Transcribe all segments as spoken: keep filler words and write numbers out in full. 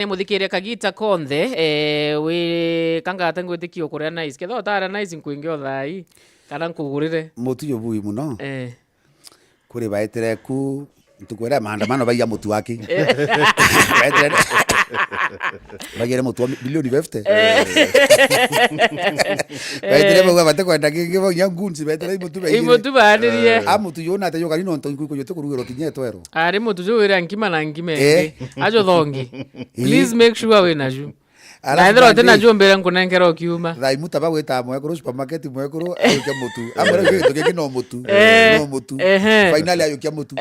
Ni muthikiria kagita konthe, eh, wi kangata ngwitikia ukuria nice. Ketha utara nice nkwinge o thaa ii, kana nkugurire. Mutu jubui muno. Eh. Kuri baetire ku, ntuku iria maandamano baiya mutu waki. Eh. Baetire, baigire mutu wa mi-, milioni fifty. Eh. Baetire bauga batikwenda kingi, bauga ngunzi, baetire imutu baigire. Imutu baanirie. A mutu juu nate jukari nontu nkuiku jute kurugirwa kinya etwero. Ari mutu juu wira nkima na nkima. Eh. Ingi. Ajo thongi. Eh. Please make sure wina ju. Alafu na ethirwa utina ju mbere nkunenkera ukiuma. Thaa imuta bagwita mwekuru supermarket, mwekuru ayukia mutu. Amwira ucio gintu kingi no mutu. Eh, no mutu. Ehe. Finally ayukia mutu.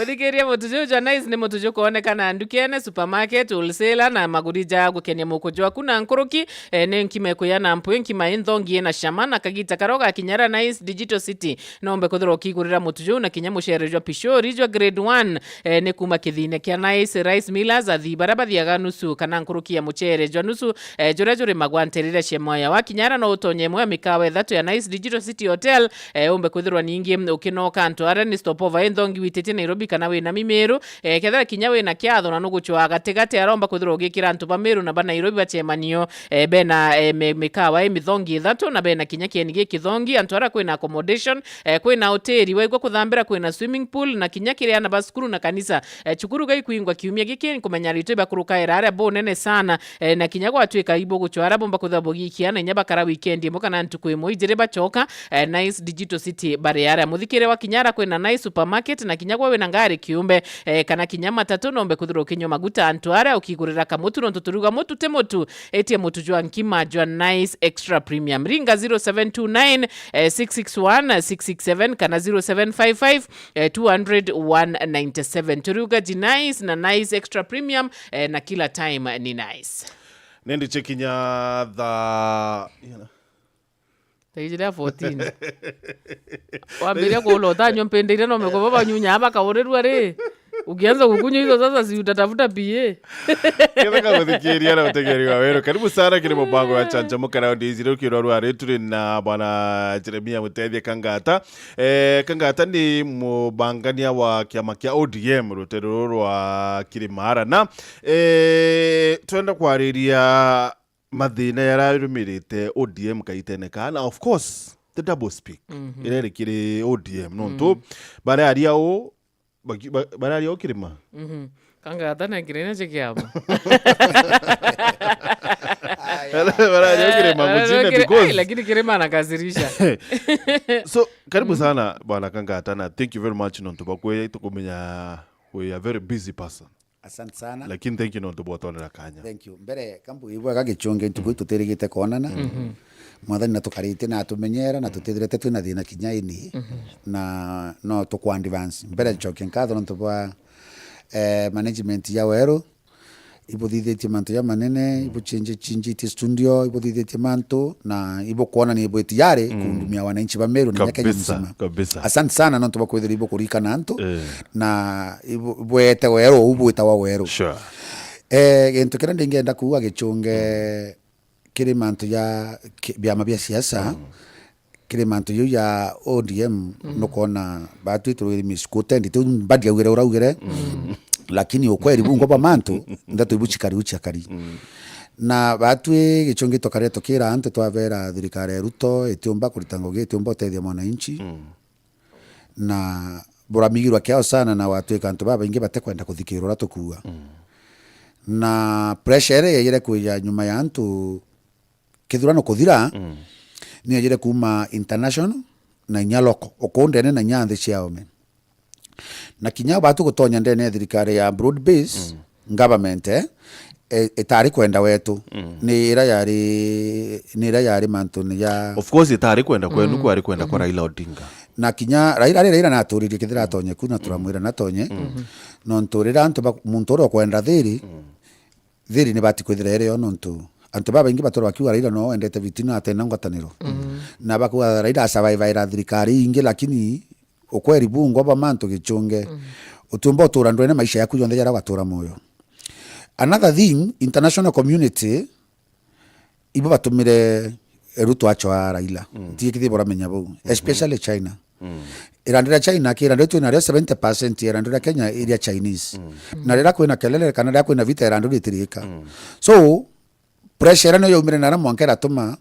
Uthikiria mutu juu jwa nice ni mutu jukwonekana ndukene, supermarket, wholesaler na maguri ja gukenia muku jwaku na nkuruki. Eh, ni nkima ikuya na mpwi, nkima inthongi ina cama, na kagita karia ugakinyara nice digital city. Nombe kwithirwa ukigurira mutu juu na kinya mucere jwa pishori jwa grade one, eh, ni kuma kithine kia Nice Rice Millers, athii baria bathiaga nusu kana nkuruki ya mucere jwa nusu, eh, juria jurimagwa nterere cia Mwea. Wakinya ara no utonye imwe ya mikawa ithatu ya Nice Digital City Hotel, eh, umbe kwithirwa ningi ukinoka antu aria ni stopover inthongi wititie Nairobi kana wina Mimiru, eh, kethira kinya wina kiatho na nugucwaa gatigati, aromba kwithirwa ugikira antu ba Miru na ba Nairobi bacemanio, eh, bena, eh, mi-, mikawa i mithongi ithatu na bena kinya kieni gi kithongi, antu aria kwina accommodation, eh, kwina hoteli, waigua kuthambira kwina swimming pool, na kinya kiri ana ba cukuru na kanisa. Eh, cukuru gaikwingwa kiumia giki, nkumenya aritwa ibakurukaira aria bunene sana, eh, na kinya gwatwika ibugucwa aria bumba kwithirwa bugiikia na inya bakara weekend imwe kana ntuku imwe ijiri bacoka, eh, Nice Digital City bari aria. Muthikire wa kinya aria kwina Nice Supermarket na kinya gwa wina ngari kiumbe, eh, kana kinya matatu nombe kwithirwa ukinywa maguta antu aria ukigurira kamutu nontu turiuga mutu ti mutu, itie mutu jwa nkima jwa Nice Extra Premium. Ringa zero seven two nine, eh, six six one, six six seven kana zero seven five five, eh, two hundred, one ninety seven. Turiuga ji Nice na Nice Extra Premium, eh, na kila time ni nice. Nindi chikinya thaa, you know. Thaa ijiri ya fourteen. Wambiria kuula utanyua mpindi iria no mekwa baba nyunya bakaurerua ri. Ukianza kukunywa hizo sasa, si utatafuta P A. Ketheka guthikiria na utegeri wa weru. Karibu sana kiri mubango wa Chancha Mukara Ndizi. Riu kirwa rwa ri turi na bwana Jeremia Mutethia Kangata. Eh, Kangata ni mubangania wa kiama kia O D M rutere ruru rwa Kirimara. Na, eh, twenda kwariria mathina yararumirite O D M kaitene kaa, na of course, the double speak, mhm, iria iri kiri O D M, nontu, mhm, bararia u, baki-, ba-, bararia u Kirima. Mhm. Kangata na Kirima chikiama. Bararia u Kirima, eh, mujine, Kiri-, because ai, lakini Kirima anakasirisha. So, karibu, mhm, sana, bwana Kangata, na thank you very much, nontu bwa kwi-, tukumenya we are a very busy person. Asante sana. Lakini thank you nontu bwotwonera kanya. Thank you. Mbere, kambu ibwega Gichunge, ntuku, mm, ii tutirigite kwonana. Mhm. Mwathani natukarite na atumenyera na, mm, tutithirete twina thina kinya ini. Mhm. Na no tukwa advance. Mbere nchoke nkatho nontu bwa, eh, management ya Weru. Ibuthithitie mantu jamanene, mm, ibuchinji-, chinjitie studio, ibuthithitie mantu, na ibukwonania ibwi tayari, mm, kuhudumia wananchi ba Meru na Kenya, kabisa, mzima. Kabisa. Asante sana nontu bwa kwithirwa ibukuririkana antu, eh, na ibu-, bwete Weru, uu bwitawa Weru. Sure. Eh, gintu kiria ndingenda kuuga Gichunge, mm, kiri mantu ja ki-, biama bia siasa, mm, kiri mantu jau ja O D M, mm, nukwona batwi turwiri miskutendi, tiu mbadi augire uraugire, mm, lakini ukweri bungwa bwa mantu, ndeto ibu chikari u chiakari. Mm. Na batwi Gichunge tukaria tukira antu twabera thirikari ya Ruto itiumba kurita ngugi, itiumba utethia mwananchi. Mm. Na buramigirwa kiao sana na watwika antu babaingi batekwenda kuthikirwa uria tukuuga. Mm. Na pressure iria yaijire kwija nyuma ya antu kithurano kuthira, mm, ni yaijire kuuma international na inya local, uku ndene na inya nthi cia ome. Na kinya batu gutonya ndene ya thirikari ya broad base, mm, government, eh, e-, itari kwenda wetu. Mm. Ni ira yari, ni ira yari mantuni ja... Of course, itari kwenda kwenu, mm, kwari kwenda kwa, mm-hmm, Raila Odinga. Na kinya Raila, Raila, Raila naturirie kethira atonye ku, na turamwira natonye. Mm. Nontu rira antu ba, muntu uria ukwenda thiri, mm, thiri ni bati kwithira iri yo, nontu antu babaingi batura bakiuga Raila no endete vitina, atena ngwataniro. Mm. Na bakuga Raila asurvivaira thirikari ingi, lakini ukweri bungwa bwa mantu Gichunge, mm, utiumba utura ndwene maisha yaku jonthe jaria ugatura moyo. Another thing, international community ibo batumire Ruto achwaa Raila. Mm. Ntigikithie buramenya bau. Mhm. Especially China. Mm. Irandu ria China, ki irandu riu twina rio, seventy percent ya irandu ria Kenya iria Chinese. Mm. Na riria kwina kelele kana riria kwina vita, irandu ritirika. Mm. So, pressure iria niyo yaumire na aria mwanka iratuma,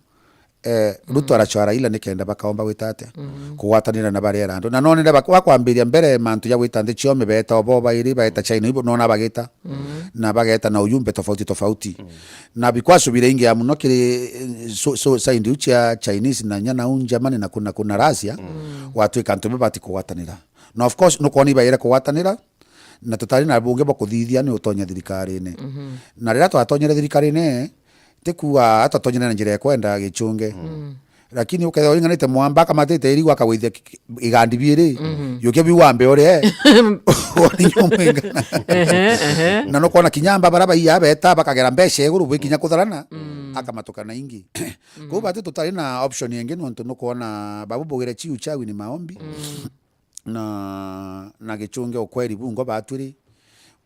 eh, Ruto arachwa Raila nikenda bakaomba gwita atia? Mm. Kugwatanira na baria irandu. Na nonire bak-, bakwambiria mbere mantu ja gwita nthi ciome, beeta obo bairi, baeta China, ibo nona bagita. Mm. Na bageta na ujumbe tofauti tofauti. Mm. Na bikwasubire ingi ya muno kiri, eh, so, so, side iu cia Chinese na nya nau Germany na kuna, kuna Russia, mm, gwatwika antu bibati kugwatanira. Na of course, nukwona ibaire kugwatanira, na tutari na bungi bwa kuthithia ni utonya thirikarine. Mhm. Na riria twatonyere thirikarine, ti kuuga atwatonyere na njira ya kwenda gichunge. Mm. Lakini ukethirwa uringanite mwamba, akamatite irigu, akagwithia ki-, ki-, igandi biiri, mhm, yukia biu wambe urie. Woni nyumwingana. Ehe, ehe. Na nukwona kinya amba bara baiya beta bakagera mbeca iguru bwikinya kutharana, mm, akamatuka na ingi. Mm. Kou batu tutari na option ingi, nontu nukwona babu bugire chiu chawi ni maombi. Mm. Na, na gichunge ukweri bungo batwiri.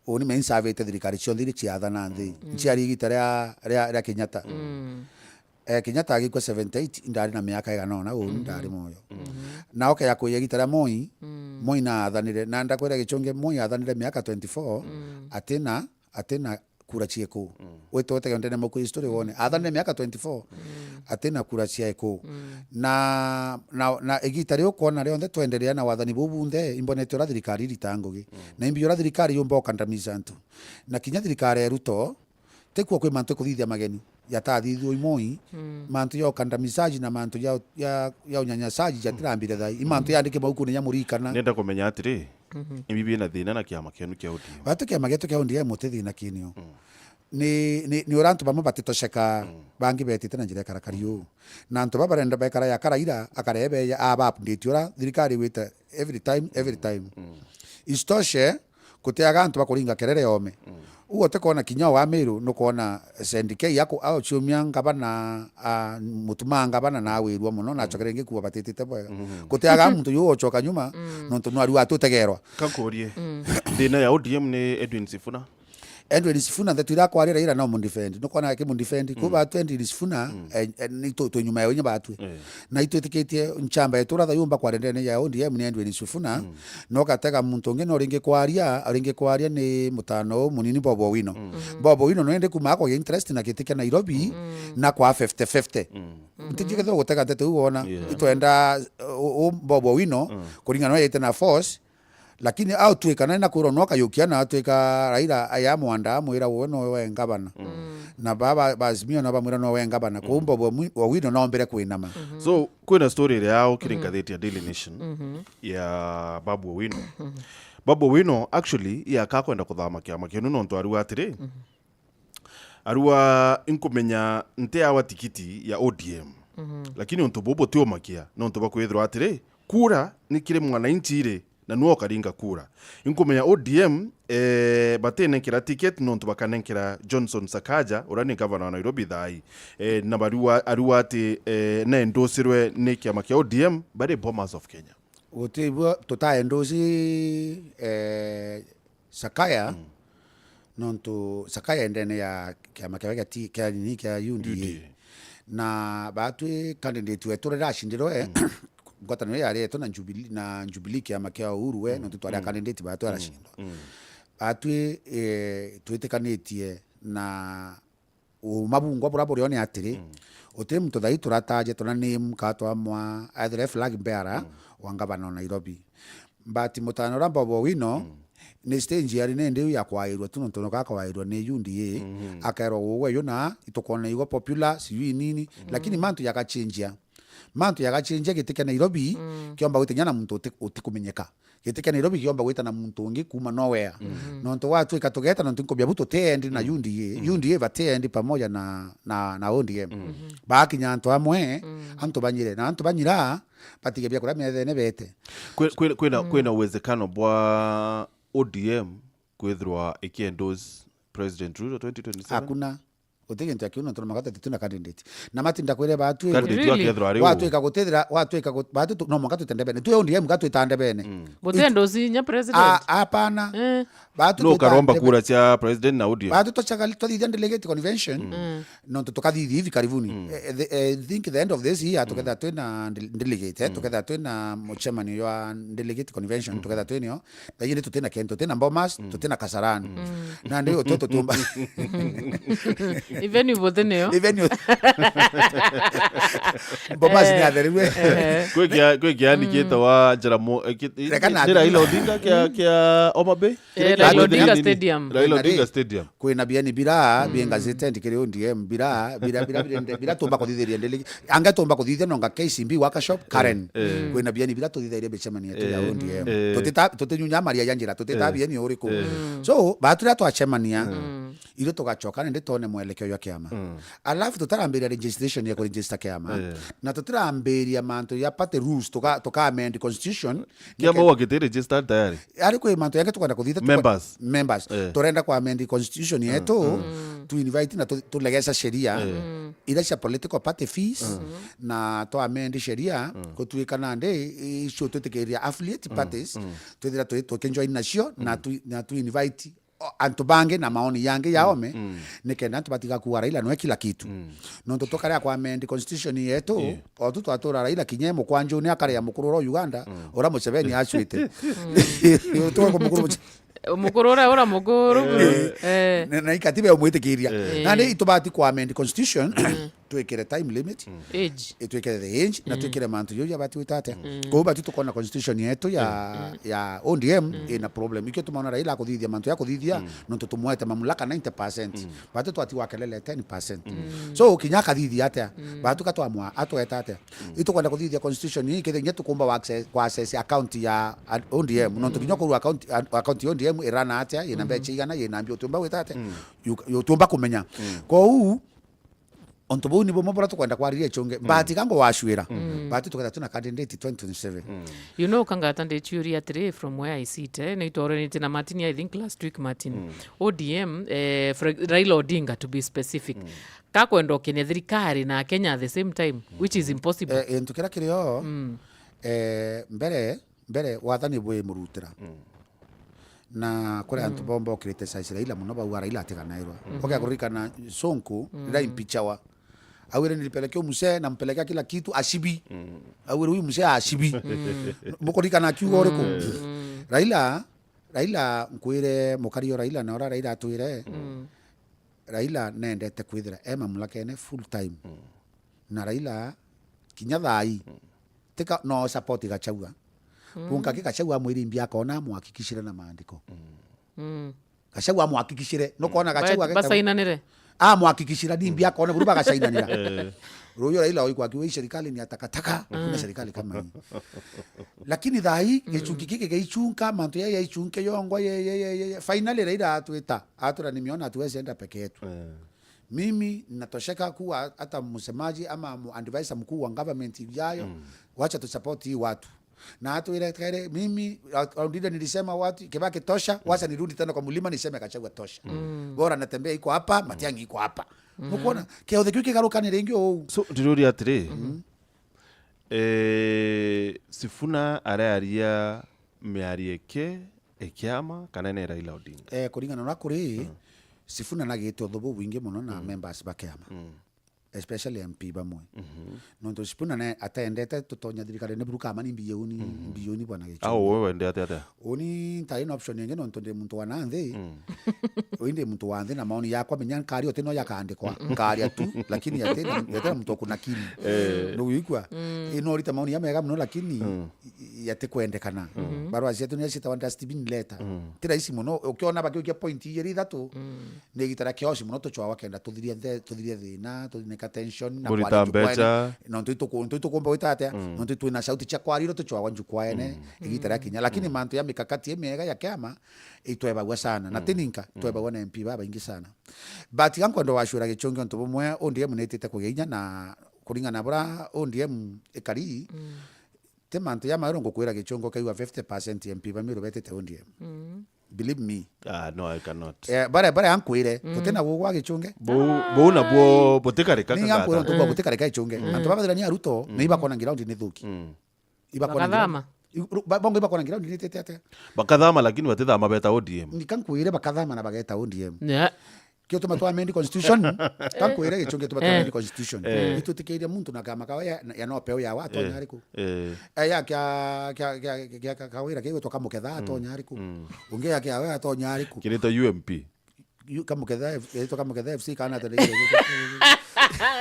Uni me nsavite thirikari cionthe iria ciathana nthi. Mm. Nciari igita ria, ria, ria Kenyatta. Mm. Eh, Kenyatta agikua seventy eight, ndari na miaka igana ona uni, mhm, ndari moyo. Mhm. Na oke ya kuya igita ria Moi, mm, Moi na athanire. Na ndakwira gichunge, Moi athanire miaka twenty-four, mm, atina, atina kura cieku. Mm. Wite utege ndene muku history wone. Athanire miaka twenty-four, mm, atina kura cieku. Mm. Na, na, na igita riu kwona rionthe twenderea na wathani buu bunthe, imbonete uria thirikari irita ngugi. Mm. Na imbi uria thirikari yumba ukandamiza antu. Na kinya thirikari ya Ruto, tikuo kwi mantu ikuthithia mageni. Yatathithio imoi, mm, mantu ya ukandamizaji na mantu ya, ya, ya unyanyasaji jatirambire thai. I mantu, mm, yandike maukuni ya murikana. Nenda kumenya atiri, mhm, imbi bina thina na kiama kienu kia O D M? Batu kiama gietu kia O D M uti thina kinio. Mm. Ni, ni, ni uria antu bamwe batitosheka, mm, bangi betite na njira ya karakari uu. Na antu baba barenda bekara ya karaira, akarebeya, aba update uria thirikari igwita every time, every time. Mm. Isitoshe, gutiaga antu bakuringa kerere yome. Mm. Uu utikona kinya wa Meru, nukona S N D K yako, au ciumia ngabana, a, mutuma ngabana na awirua muno, na, mm, acokere ingi kuwa batitite bwega. Mm. Gutiaga muntu yu ucoka nyuma, mm, nontu nwari watutegerwa. Kankurie. Mm. Thina ya O D M ni Edwin Sifuna? Edwin Sifuna, ndeto iria akwaria Raila no mundefend. Nukwona akimundefend. Mm. Kuba tu Edwin Sifuna, mm, eh, eh, ni tu, twi nyuma ya wenye batwi. Eh. Na itwitikitie nchamba yetu ratha yumba kwaria ndene ya O D M ni Edwin Sifuna. Mm. No gatega muntu ungi no ringi kwaria, ringi kwaria ni mutano munini Bob Owino. Mm. Mhm. Bob Owino no ende kuma akwa interest na giti kia Nairobi, mm, na kwa fifty fifty. Mm. Ntijikethwa gutega ndeto iu wona. Yeah. Itwenda, uh, u, u Bob Owino, mm, kuringana na yete na force, lakini au twika na, na kwirwa no kayukia na twika Raila aya mwanda amwira we no we ngabana. Mm. Na baba ba Azimio na bamwira no we ngabana. Kou, mm, Bob Owi-, Owino no mbere kwinama. Mhm. So, kwina story iria yaukire, mhm, ngatheti ya Daily Nation, mhm, ya Babu Owino. Mhm. Babu Owino actually yaka kwenda kuthama kiama kienu nontu arua atiri, mhm, arua inkumenya nti awa tikiti ya O D M. Mhm. Lakini untu bubu butiumakia, nontu bakwithirwa atiri, kura ni kiri mwananchi iri, na nuo ukaringa kura. Inkumenya O D M, eh, batinenkera ticket nontu bakanenkera Johnson Sakaja, uria ni gavana wa Nairobi thaai. Eh, na barua, arua ati, eh, nendusirwe ni kiama kia O D M, bari Bomas of Kenya. Guti buo tutaendusi, eh, Sakaya, mm, nontu Sakaya endene ya kiama kiawe kia ti-, kia nini, kia U D A. U D A. Na batwi candidate wetu riria acindirwe, mm, ngwataniro yari yetu na Jubilee, na Jubilee kiama kia Uhuru we, mm, nontu twari a, mm, candidate batwi, mm, aracindwa. Mm. Batwi, eh, twitikanitie na uma bungwa buria burio ni atiri, mm, uti muntu thai turataje tuna name ka twamwa aethire flag bearer, mm, wa ngavana o Nairobi. But mutano uria Bob Owino, mm, ni stage yari nindi iu ya kwairwa tu, nontu nuka kwairwa ni U D A, mhm, akairwa ugwe yu na itukona igwe popular, sijui nini, mm, lakini mantu yagachenjia. Mantu yagachenjia giti kia Nairobi, mm, kiomba gwita kinya na muntu uti-, utikumenyeka. Giti kia Nairobi kiomba gwita na muntu ungi kuma nowhere. Mm. Nontu gwatwika tugeta, nontu nkobia bu tutiendi na, mm, U D A. Mm. U D A batiendi pamoja na, na, na O D M. Mm. Mhm. Bakinya antu amwe, mm, antu banyire. Na antu banyira, batige bia kuria methene bete. Kwi-, kwi-, kwina, mm, kwina uwezekano bwa O D M kwithirwa ikiendorse President Ruto twenty twenty-seven? Hakuna. Guti gintu ya kiu nontu no mwanka twithirwe twina candidate. Na Martin, ndakwire baatwi Candidate Really? wakethirwa ari u? Watwika gutithira, watwika gut-, baatwi tu-, no mwanka twite ndebene. Twi O D M ka twita ndebene. Mm. Guti ndosi nya president. Ah, hapana. Eh. Baatwi No twita karomba ndebe-, kura cia president na O D M. Baatwi tuchaka-, twathithia delegate convention. Mm. Nontu tukathithia hivi karibuni. Mm. Eh, the, eh, I think the end of this year tukethira twina de-, delegate, eh, tukethira twina mucemanio ya delegate convention, tukethira twinio. Thaiji ni tutina kento, tutina Bomas, tutina Kasarani. Nandi utu tutumba. Even if uti nio. Even if Bomas ni atherirwe. Kwi kia-, kwi kiani kietawa Jaramogi, eh, ki-, i-, Reka ni Raila Odinga kia, kia Homa Bay? Eh, Raila Odinga Stadium. Raila Odinga Stadium. Kwina bieni bira, bi gazetted kiri O D M, bira, bira, bira, bira, bira tumba kuthithiria ndili. Anga tumba kuthithia nonga K C B workshop, Karen. Eh. Kwina bieni bira tuthithirie micemania yetu ya O D M. Eh. Tutita-, tutinyunya maria ya njira, tutita bieni uriku. So, baatwi riria twacemania, ithui tugacoka nindi twone mwelekeo jwa kiama. Alafu tutarambiria registration ya kuregister kiama. Na tutarambiria mantu ya party rules, tuka, tuka amend constitution. Kiama wagiti registered tayari? Ari kwi mantu yangi tukwenda kuthithia, tukwe-, Members. Members. Eh. Turenda ku amend constitution yetu, tu invite na tu-, tulegesha sheria iria cia political party fees, na tu amend sheria gutuika nandi icio twitikiria affiliate parties, twithira twi-, tukijoin nacio, na tu-, na tu invite o-, antu bangi na maoni yangi ya ome, nikenda antu batiga kuuga Raila noe kila kitu. Nontu tukaria ku amend constitution yetu, o tu twatura Raila kinya e mukwanjuni akaria mukuru uria Uganda, uria Museveni acuite. Tuwe ku mukuru Muse-, Mukuru uria, uria mukuru. Eh. Na, na ikatiba yomwitikiria. Eh. Nandi itubati ku amend constitution, twikire time limit, age, itwikire the age, na twikire mantu jau jabati gwita atia. Kou bati tukona constitution yetu ya, ya O D M ina problem. Ikio tumona Raila akuthithia mantu ya kuthithia, nontu tumwete mamlaka ninety percent. Bati twatigwa kelele ten percent. So, kinya akathithia atia? Batu ka twamwa, atweta atia? Itukwenda kuthithia constitution ii, kethira kinya tukumba wa access, kwa access account ya, a, O D M, nontu kinya ukorwa account, a, account ya O D M irana atia, yina mbecha igana, yina mbia utiumba gwita atia? Yu-, utiumba kumenya. Kou, ontu buu ni bumwe buria tukwenda kwariria ichunge. Mbati gango wacwira. Mbati tuketha tuna candidate twenty twenty-seven. You know, kangata ndichiuria atiri, from where I sit, eh, ni itworonetie na Martin, I think last week, Martin. O D M, eh, for Raila Odinga, to be specific. Kakwenda ukenia thirikari na Kenya at the same time, which is impossible. Eh, gintu kiria kirio, eh, mbere, mbere wathani bwi murutira. Na kuri antu bomba ukirite size Raila muno, bauga Raila atiganairwa. Ukea kuririkana Sonko, riria impichawa. Augire, "Nilipelekea mzee, nampelekea kila kitu, ashibi." Augire, "Huyu mzee ashibi." Mukuririkana akiuga uriku? Raila, Raila, nkwire mukari o Raila, na ura Raila atwire, Raila nendete kwithira e mamlakene full time. Na Raila, kinya thaa ii, tika no support Gachagua. Kunka ki Gachagua amwire imbi akona amwakikishire na maandiko. Gachagua amwakikishire. Nukona Gachagua Ba-, ageta-, basainanire. Amwakikishira ni imbi akona buru bagasainanira. Ruyo Raila oigwa akiuga, "Hii serikali ni ya takataka, hakuna serikali kama hii." Lakini thaa ii, gichunki giki giaichunka, mantu ya yaichunke yongwa, ye, ye, ye, ye, ye. Finally Raila atwita, atwira, "Nimeona hatuwezi enda peke yetu." Mimi natosheka kuwa hata msemaji ama mu-, advisor mkuu wa government ijayo, wacha tu support hii watu. Na atwire kere, mimi, a-, Odinga nilisema watu, Kibaki tosha, wacha nirudi tena kwa mlima niseme Gachagua tosha. Bora natembea iko hapa, Matiang'i iko hapa. Nukuona, kiothe kiu kigarukane ringi uu. So, ndiriuria atiri, eh, Sifuna arearia miario eke, e kiama, kana ni Raila Odinga? Eh, kuringana na kuri, Sifuna nagite uthu bubwingi muno na members ba kiama. Especially M P bamwe. Nontu Sifuna ne atendete tutonya thirikari ni buru kama ni mbilioni, mbilioni bwana Gichungi. Au we wende atia atia? Uni ntari na option ingi nontu ndi muntu wa na nthi. Uni ndi muntu wa nthi na maoni yakwa menya nkari uti no yakandikwa. Nkaria tu, lakini yati na, yati na muntu kunakiri. Nugwikua? Ino urite maoni ya mega muno lakini i-, i-, yati kwendekana. Barua cietu ni cietawa dustbin letter. Ti rahisi muno. Ukiona bakiukia point igiri ithatu, ni igita ria kiosi muno tuchwawa kenda tuthirie nthe-, tuthirie thina, tuthinika tension, na kurita kwaria mbecha. Nontu ituku-, ntu itukumba gwita atia? Nontu twina sauti cia kwarira tuchwawa njukwaene, igita ria kinya. Lakini mantu ya mikakati imiega ya kiama, itwebagua sana. Na tininka, twebagua na M P babaingi sana. But ga nkwenda wacwira Gichungi ontu bumwe, O D M nitite kugia inya na kuringana na bura O D M ikari, ti mantu ya mauru ngukwira Gichungi ukaigua fifty percent M P ba Meru betite O D M. Believe me. Ah, no, I cannot. Eh, bare, bare ankwire, mm, gutina gugwa Gichunge. Bou, bou nabuo butikarika. Ni ankwira untu bwa butikarika Gichunge. Mm. Antu babathirania Ruto, mm, ni ibakona ground ni thuki. Mm. Ibakona ground. Bakathama. I-, ru-, ba-, bongo ibakona ground ni tete ate. Bakathama, lakini batithama beta O D M. Ni kankwire bakathama na bageta O D M. Yeah. Kio tuma twa amend constitution, kankwire Gichunge tuma twa amend constitution. Eh. Itutikiria muntu na kama kawa ya, ya no peo ya wa atonya ariku. Eh. Eh, ya kia, kia, kia, kia, kia Kawira kigwitwa Kamuketha atonya ariku. Mm. Ungi ya kia we atonya ariku. Kiritwa U M P. Yu-, Kamuketha F-, itwa Kamuketha F C kana ata.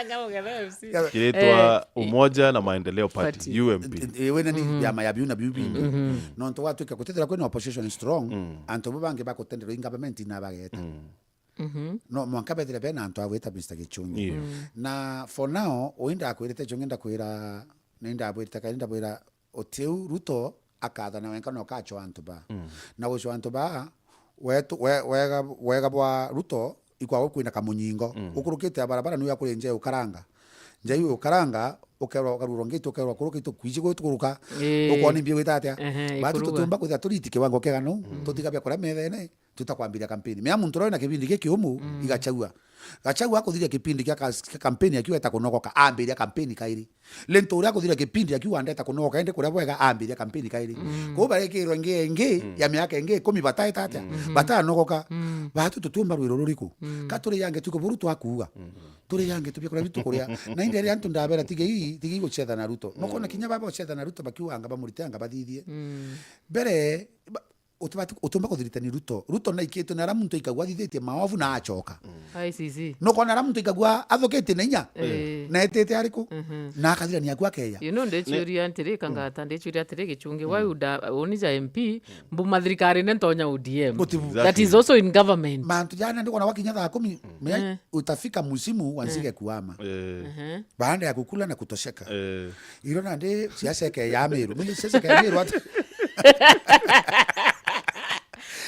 Kamuketha F C. Kiritwa Eh, Umoja na Maendeleo Party, Party. U M P. N-, n-, wena ni biama ya biu na biu bingi. Mm. Nontu gwatuika gutithira kwina opposition strong, mm, antu bo bangi bakutenderwa in government na bageta. Mm. Mhm. No mwanka bethire bena antu a gwita Mister Gichungi. Yeah. Mm. Na for now, uyu ndakwirite Gichungi, ndakwira, ni ndabwirite kari, ndabwira utiu Ruto akathana wenka na ukachwa antu ba. Mm. Na guchwa antu ba, wetu, we-, wega, wega bwa Ruto, ikwagwa kwina kamunyingo. Mm. Ukurukite ya barabara niwe akuri nja ya ukaranga. Nja ya ukaranga, ukerwa ukarurwa ngiti, ukerwa kurukite kwiji gutukuruka. Ii. Ukwona imbi gwita atia? Ehe, batu ikurugwa. Tutumba kwithira turiti kiwango kiega nou, mm, tutiga bia kuria methene. Tutakwambiria kampeni. Mea muntu uria wina kibindi gikiumu, mm, igachaua. Gachaua akuthithia kibindi kia kas-, kia kampeni akiu eta kunogoka, ambiria kampeni kairi. Lento uria akuthithia kibindi akiu andeta kunogoka, ende kuria bwega, ambiria kampeni kairi. Mm. Kwou barekirwe ngi ingi, mm, ya miaka ingi ikumi bataeta atia? Mm. Batanogoka. Mm. Batu tutiumba rwiro ruriku? Mm. Ka turi yange tuko buru twakuuga. Mm. Turi yange tubia kuria bitu kuria. Na indi ria antu ndabera tigei, tigei gucetha na Ruto. Nokona kinya baba gucetha na Ruto bakiuga anga bamurite anga bathithie. Mm. Mbere, ba-, Utibati, utumba kuthiritania Ruto. Ruto naikitwe na ara muntu aikagua athithitie maovu na acoka. I C C. Nukona ara muntu aikagua athukitie na inya. Eh. Na etite ariku? Mhm. Na akathirania aku akeya. You know, ndichuria atiri, Kangata, ndichuria atiri, Gichungi, why would a, uni ja M P, mbuma thirikarine ntonya O D M. Gutibu. That is also in government. Mantu jana ndikona wakinya thaa kumi, menya, eh, utafika musimu wa nzige kuama. Eh. Mhm. Baada ya kukula na kutosheka. Eh. Iro nandi siasa ike ya Meru. Mimi siasa ike ya Meru ati.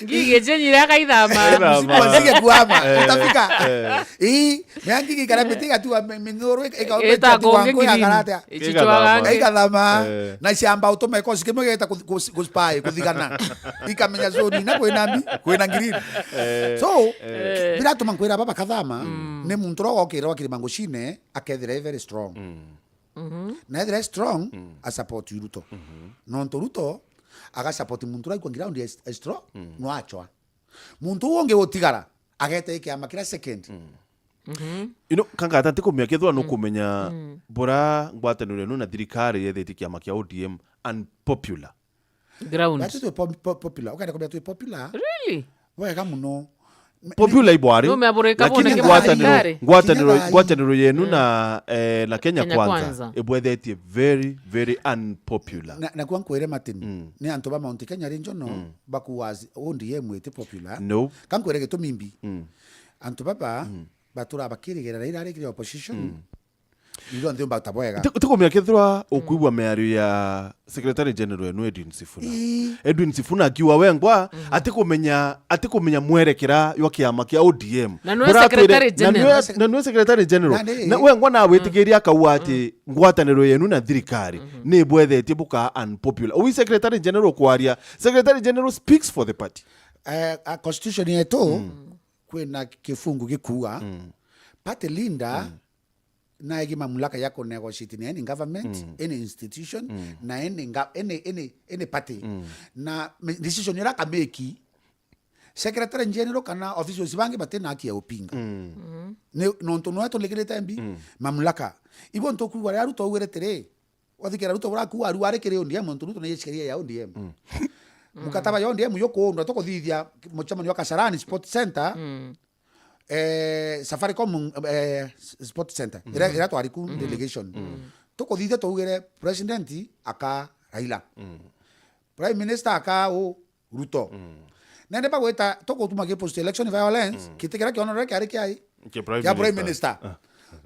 Ngigi chenyi ria kaithama. Kaithama. Msimu wa nzige kuama. Eh, utafika. Eh. Ii, mea ngigi kana miti igatua mi-, ming'uru ika-, ika-, ika-, gonge ika-, green. Karatia. Ichichwaga. Igathama. Igathama. Eh. Na ciamba utume kosi kimwe geta ku-, ku-, ku-, spy, kuthigana. Ikamenya zoni na kwina mbi, kwina green. Eh. So, eh, biratuma nkwira baba kathama, mm, ni muntu uria ugokirwa kirimangucine, akethira e very strong. Mm. Mhm. Na ethira e strong, mm, a support Ruto. Mhm. Nontu Ruto aga support muntu uria aikwa ground e, e strong, mm, no achwa. Muntu uu ungi utigara, ageta i kiama kiria second. Mm. Mhm. You know, Kangata, ntikumenya kethirwa, mm, nukumenya, mm, bura ngwataniro ino na thirikari yethitie kiama kia O D M unpopular. Ground. Batu twi pop-, pop-, popular. Ukenda kumenya twi popular? Really? Wega muno. Me-, popular ibwari. Numea burika lakini bone kibwa ngwataniro, thirikari. Ngwataniro, kinya thaa ii, ngwataniro yenu, mm, na, eh, na Kenya, Kenya Kwanza, Kwanza ibwethetie very, very unpopular. Na, na kwa nkwire Martin, mm, ni antu ba Mount Kenya Regional, mm, bakuwa as O D M iti popular. No. Ka nkwire gitumi mbi. Mm. Antu baba, mm, batura bakirigera Raila arikire opposition. Mm. Ithua nthi umba ta bwega. Ti-, tikumenya kethirwa, mm, ukwigua miario ya Secretary General enu Edwin Sifuna. Ii. Edwin Sifuna akiuga wengwa, mhm, atikumenya, atikumenya mwerekera jwa kiama kia O D M. Na niwe Buratwire, Secretary na niwe, General. Na niwe Secretary General. Na ni- Na wengwa na witikiria akauga ati, mm, ngwataniro yenu na thirikari, mhm, ni ibwethetie buka unpopular. Ui Secretary General kwaria. Secretary General speaks for the party. Eh, a constitution yetu, mm, kwina kifungu gikuga, mm, party leader, mm, naegi mamlaka ya ku negotiate na any government, mm, any institution, mm, na any ga-, any, any, any party. Mm. Na me-, decision iria akameki, Secretary General kana officials bangi batina haki ya upinga. Mm. Mhm. Ni, nontu nwe tunikirite mbi, mm, mamlaka. Ibo ntukuigua riria Ruto augire tiri, wathikira Ruto burakuuga aru ari kiri O D M, nontu Ruto ni sheria ya O D M. Mm. Mukataba ya O D M yukuundwa tukuthithia mucemanio wa Kasarani Sports Center. Mm. Eh, Safaricom, eh, s-, Sport Center, ira, ira twari ku delegation. Mm. Tukuthithia twaugire president aka Raila. Mm. Prime Minister aka u Ruto. Mm. Nende bagwita tukutuma ki post election violence, mm, kiti kiria kionore kiari kiai? Kia Prime Minister. Kia Prime Minister. Ah.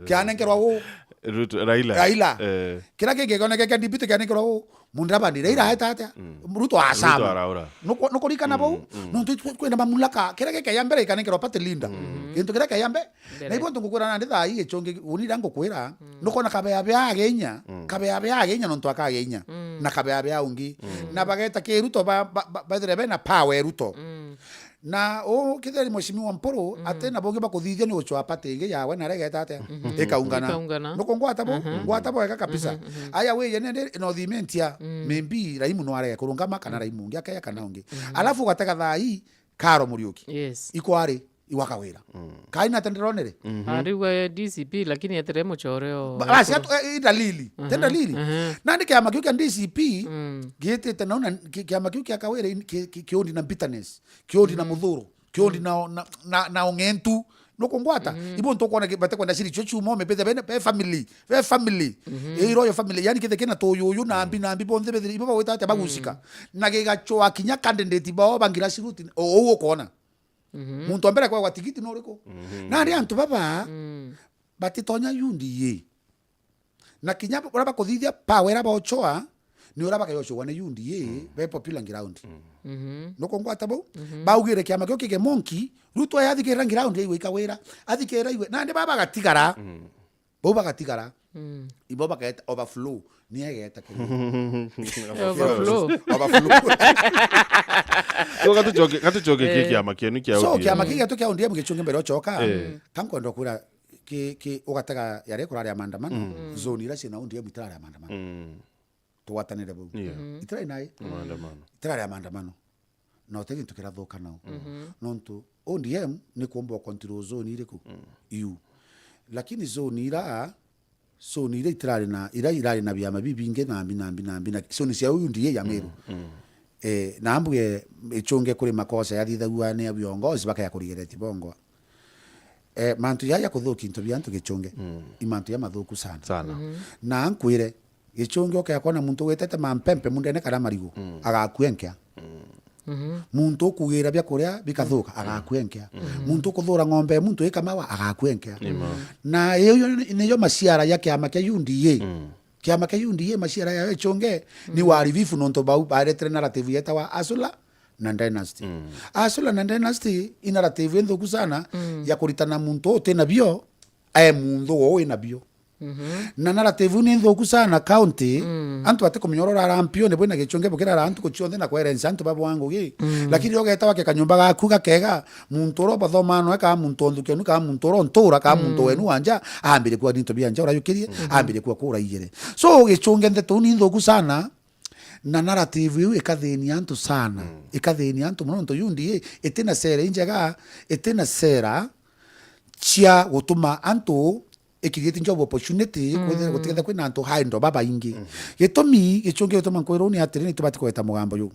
Kianenkerwa u Ruto, Raila. Raila. Eh. Kiria kingi kioneke kia deputy kianenkerwa u Mudavadi, Raila aeta atia? Mm. Ruto asaba. Ruto araura. Nuku-, nukurikana bau? Mm, mm. Nontu itwe kwina mamlaka. Kiria gikeya mbere ikanenkerwa party leader. Mm. Gintu kiria keya mbe-, mbere. Na ibo ntukukwira nandi thaa ii Gichungi, uni ria ngukwira, mm, nukona kabea bea agenya, mm, kabea bea agenya nontu akagenya, mm, na kabea bea ungi. Mm. Na bageta ki Ruto ba, ba, ba, baithire bena power e Ruto. Mm. Na uu kethira ni mheshimiwa Mpuru, mm, ati na bungi bakuthithia ni gucwaa party ingi yawe na aregeta atia? Mhm. Ikaungana. Ikaungana. Nuku ngwata bu? Mhm. Ngwata bwega kabisa. Mhm, mhm. Aya wije nende North Imenti a, mm, maybe Raimu no arege kurungama kana, mm, Raimu ungi akeya kana ungi. Mhm. Alafu ugatega thaa ii, Karo Muriuki. Yes. Ikwari, iwa Kawira. Mm. Kai na tenderonere? Mhm. Ari we D C P, lakini etere muchore o. Ba-, basi atu-, eh, i dalili. Mhm. Te dalili. Mhm. Nandi kiama kiu kia D C P, mm, gitite nau na ki-, kiama kiu kia Kawira in-, ki-, ki-, kiundi na bitterness, kiundi na, mm, muthuro, kiundi, mm, na, na, na, na ung'entu. Nukungwata? Mhm. Ibo ntukwona ki-, bate kwenda ciri cio ciuma, mepete bene, be family, be family. Mhm. Ii royal family, yani kithe kina tuyuyu na mbi na mbi bonthe bethiri, ibo bagwita atia bagucika. Mm. Na gigacwa kinya candidate bao ba grassroots, o-, ou ukona. Mhm. Muntu wa mbere kwagwa tigiti ni uriku? Mhm. Nandi antu baba, mm, batitonya U D A. Na kinya uria bakuthithia power iria baochoa, ni uria bageyocogwa ni U D A, mm, be popular ground. Mm. Mhm. Nukungwata bau? Mhm. Baugire kiama kiu kige monki, Ruto yathikirira ground yaigwe ikawira, athikirira igwe, nandi baba bagatigara. Mm. Bau bagatigara. Mm. Ibo bageta overflow, ni egeta kiri. Overflow. Overflow. So, gatucoke, gatucoke ki, eh, kiama kienu kia, so, O D M. Kiama kii gietu kia O D M gichunge mbere uchoka. Eh. Mm. Kankwenda kwira ki, ki, ugatega yari kurari ya maandamano, mm, zone iria ciina O D M itirari ya maandamano. Mm. Tugwatanire bau. Yeah. Mhm. Itirari nai? Maandamano. Itirari ya maandamano. Na uti gintu kirathuka nau. Mhm. Nontu O D M ni kuumba u control zone iriku? Mm. Iu. Lakini zone ira, zone ira itirari na, ira irari na biama bibingi na mbi, na mbi, na mbi, na zone cia U D A ya Meru. Mm, mm. Eh, na mbuge ichunge kuri makosa yathithagua ni a viongozi bakaya kurigereti bongwa. Eh, mantu jaa ja kuthukia into bia antu gichunge, mm, i mantu ja mathuku sana. Sana. Mhm. Na nkwire, gichunge ukea kwona muntu witete mampempe mundene kana marigu, mm, agakua enkea. Mm. Mhm. Muntu ukugira bia kuria bikathuka, mm, agakua enkea. Mm. Muntu ukuthura ng'ombe ya muntu ikamawa, agakua enkea. Ni ma. Na iyo niyo maciara ja kiama kia U D A. Mm. Kiama kia U D A maciara ya gichunge ni, mm, uharibifu nontu bau baretere narrative yetawa Asula na Dynasty. Mm. Asula na Dynasty i narrative inthuku sana, mm, ya kuritana muntu utina bio, ae muntu wo wina bio. Mhm. Na narrative ni nthuku sana county, mm, antu batikumenya uria urara mpio, ni bwina gichunge bukirara antu kuchionthe na kwerensa antu babwa ngugi. Mm. Lakini ugeta wake kanyumba gaku gakega, muntu uria ubathoma noe, kaa muntu o nthukenu, kaa muntu uria untura, kaa muntu, mm, wenu wa nja, ambire kuwa into bia nja urayukirie, mhm, ambire kuwa kura igere. So, gichunge ndeto ni nthuku sana, na narrative iu ikathinia antu sana. Mm. Ikathinia antu mono, nontu U D A itina sera injega, itina sera cia gutuma antu, i create job opportunity, mm, kwithira gutikethira kwina antu idle babaingi. Mm. Gitumi gichunge gituma nkwira uu ni atiri, ni tubati kugweta mugambo juu.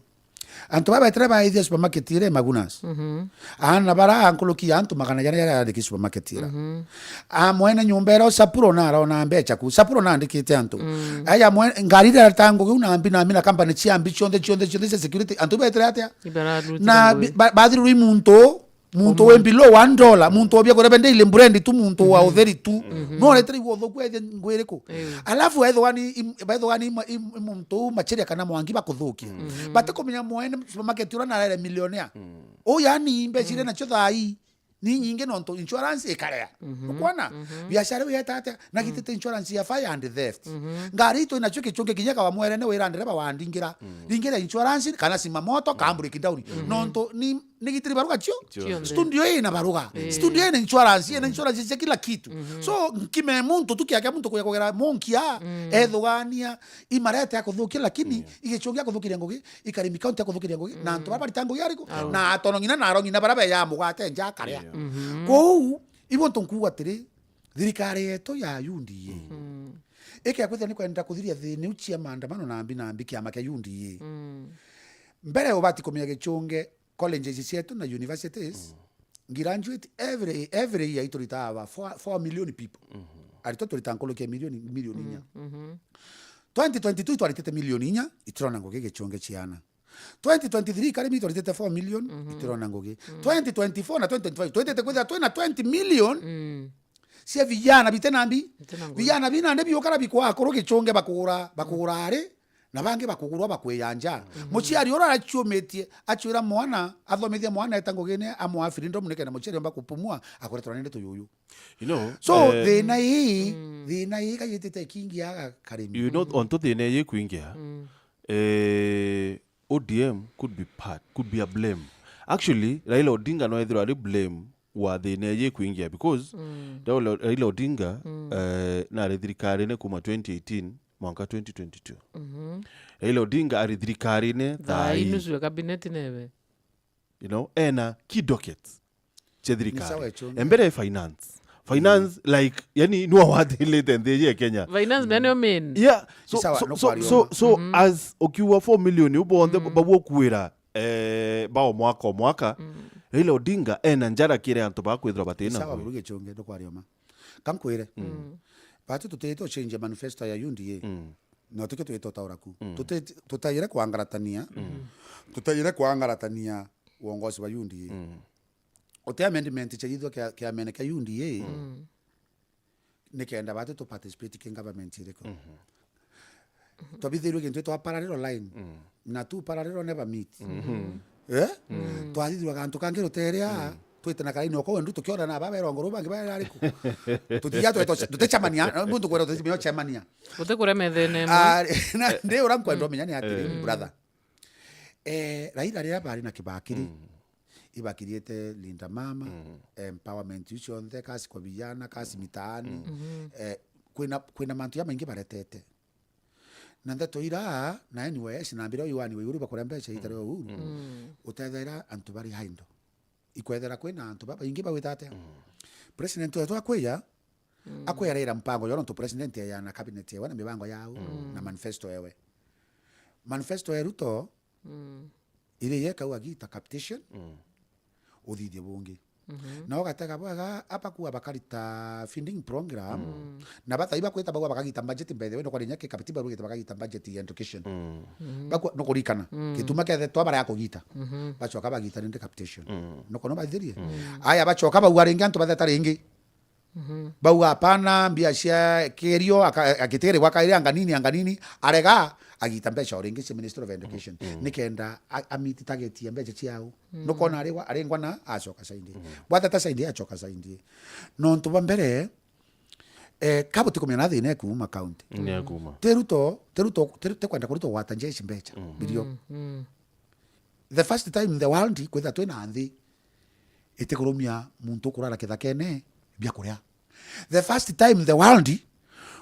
Antu baba betire baithia supermarket iria Magunas. Mhm. Aana bara nkuruki ya antu magana jana jaria yandiki supermarket ira. Mhm. A mwene nyumba ira Sapuro na arona mbecha ku. Sapuro na andikite antu. Mm. Aya mwe-, ngari iria areta ngugi u na mbi na mbi na company cia mbi cionthe, cionthe, cionthe cia security. Antu betire atia? Ibararutire na ngugi. Bi-, ba-, bathirwe i muntu, muntu, umwe, wi below one dollar, muntu obia kurebe daily bread tu, muntu wa, mhm, utheri tu. Mhm. No aretere igua uthuku ethie ngugi iriku? Ew. Alafu ethwa ni im-, ethwa ni im-, im-, im-, muntu machiria kana Mwangi bakuthukia. Mhm. Batikumenya mwene supermarket ura narere millionaire. Mm. U yani mbeca iria, mm, nacio thaa ii ni nyingi nontu insurance ikarea. Mhm. Ukwona? Mhm. Biashara iu yeta atia? Na, mm, gitite insurance ya fire and theft. Mhm. Ngari itu inacio gichunge kinya kawa mwerene wira ndereba wandingira. Mm. Ndingira insurance kana sima moto, mm, kana breakdown. Mhm. Nontu ni, ni gitiri baruga cio? Cionthe. Studio ina baruga. Eh. Studio ina insurance, ina, mm, insurance cia kila kitu. Mhm. So, nkime muntu tu kiake muntu kuya kugera monkia, mm, ethugania, imarete akuthukia, lakini, yeah, igichunge akuthukiria ngugi, ikarimi county akuthukiria ngugi, na antu, mm, bara barita ngugi ariku? Au. Na atono ng'ina na aro ng'ina bara beya mugate nja akaria. Yeah. Mhm. Kwou, ibo ntu nkuuga atiri, thirikari yetu ya U D A, mm, ikea kwithira ni kwenda kuthiria thina iu cia maandamano na mbi na mbi kiama kia U D A. Mm. Mbere ubati kumenya gichunge colleges cietu na universities, mm, graduate every, every year ituritaga aba four, four million people. Mhm. Aritwa turita nkuruki ya milioni, milioni inya. Mhm. Twenty twenty-two twaritite milioni inya, itirona ngugi gichunge ciana. Twenty twenty-three karimi twaritite four million, mhm, itirona ngugi. Mhm. Twenty twenty-four na twenty twenty-five, twitite kwithira twina twenty million, mm, cia vijana bite na mbi. Bite na ngugi. Vijana bina nde biukara bikwa akuru gichunge bakugura, bakugura ari, na bangi bakugurwa bakwiya nja. Mhm. Muciari uria araciumitie, acwira mwana, athomithia mwana eta ngugine, amwa freedom nikenda muciari omba kupumua, akuretwa nende tuyuyu. You know, so, eh, thina ii, mm, thina ii kayitite ikingi aga karimi. You know, mm, ontu thina ii ikwingia, mm, eh, O D M could be part, could be a blame. Actually, Raila Odinga no ethirwa ari blame wa thina iji kwingia because Raila, Raila Odinga, eh, nari thirikarine kuma twenty eighteen mwanka twenty twenty-two. Raila Odinga ari thirikarine thaa ii. Nusu ya cabinet nebe. You know, ena key dockets cia thirikari. Ni sawa, echunge. Embere finance. Finance, like, yani, nwa wathilite nthi ya Kenya. Finance nene o main. Yeah. So, sawa, so, no so, kwaria so, uma. So, as ukiuga four million, ubonthe babuokuira, eh, bao mwaka o mwaka, Raila Odinga ena njara kire antu bakwithirwa batina. Sawa, buru gichunge, ndo kwaria uma. Kankwire. Batu tutite uchenjia manifesto ya U D A. No tikio twite utaura ku. Tuti-, tutaire kwangaratania. Tutaire kwangaratania uongozi wa U D A. Uti amendment chaithwa kia, kiamene kia U D A. Nikenda batu tu participate ki government iriku. Twabithirwe gintu twa parallel line. Na tu parallel never meet. Eh? Twathithirwa gantu kangi ruteria. Twite na karaini oko wendu tukiona na baba erongo rubangi baba ariku. Tutigia twe tutichamania, muntu kwera tutichamania. Uti kuremethene. Ah, na ndi ura nkwenda umenya ni atiri, brother. Eh, Raila riria bari na Kibaki ri, ibakirite Linda Mama, empowerment iu cionthe, kazi kwa vijana, kazi mitaani, eh, kwina, kwina mantu jamaingi baretete. Na ndeto ira, na N Y S, na mbira uyu wani wa iguru bakuria mbeca itari o Uhuru, utethera antu bari haindo. Ikwethera kwina antu babaingi bagwita atia? President wetu akwija, akwira Raila mpango yo, nontu president eya na cabinet yewe na mibango yao, na manifesto yewe. Manifesto ya Ruto, iri yeka ugagita capitation, uthithie bungi. Na ugatega bwega, aba kuwa bakarita feeding program, na bathai bakwita bagwa bakagita budget, by the way, no kwarinya ki capital bagwita bakagita budget ya education. Bakwa, no kurikana. Gituma kethe twa baria kugita. Bachoka bagita rindi capitation. No kono bathirie. Aya bachoka bagwa ringi antu batheta ringi. Bauga, "Hapana, mbia cia kirio," aka-, agitirirwa akairi anganini, anganini, arega, agita mbeca o ringi cia Ministry of Education. Nikenda a-, amiti target ya mbeca ciao. Nukona arigwa, aringwa na acoka saindi. Bwatata saindi, acoka saindi. Nontu bwa mbere, eh, kabuti kumenya na thina ekuma county. Ni ekuma. Ti Ruto, ti Ruto, ti, ti kwenda kuruta gwata njeshi mbeca, birio. The first time in the world kwitha twina nthi itikurumia muntu ukurara kithakene biakuria. The first time in the world